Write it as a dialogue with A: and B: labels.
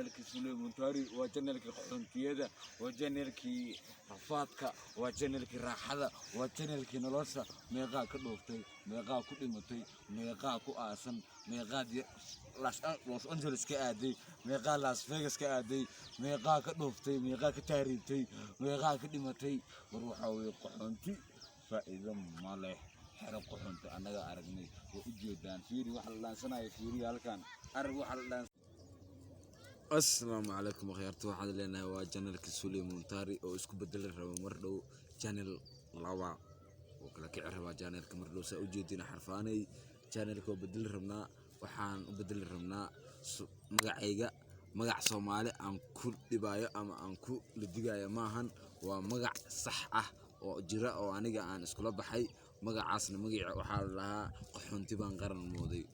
A: Channelkii Sule Muntari, waa channelkii qaxoontiyada, waa channelkii rafaadka, waa channelkii raaxada, waa channelkii nolosha. Meeqaa ka dhooftay? Meeqaa ku dhimatay? Meeqaa ku aasan? Meeqaa Los Angeles ka aaday? Meeqaa Las Vegas ka aaday? Meeqaa ka dhooftay? Meeqaa ka taariibtay? Meeqaa ka dhimatay? War waxaa weye, qaxoonti faa'iido ma leh. Xero qaxoonti annaga aragnay, waa ujeedaan. Fiiri waxa la dhaansanayo, fiiriya halkan, arag waxa la dhaan. Asalaamu calaykum akhyaarta, waxaan leenahay waa channelka Sule Muntari oo isku bedeli raba mar dhow channel laba oo kala kici rabaa channelka mar dhow. Saa ujeedin xarfaanay, channelka waa bedeli rabnaa. Waxaan u bedeli rabnaa magacayga. Magac Soomaali aan ku dhibayo ama aan ku lidigayo maahan, waa magac sax ah oo jira oo aniga aan iskula baxay. Magacaasna magaciisa waxaa la dhahaa Qaxoonti Baan Qaran Mooday.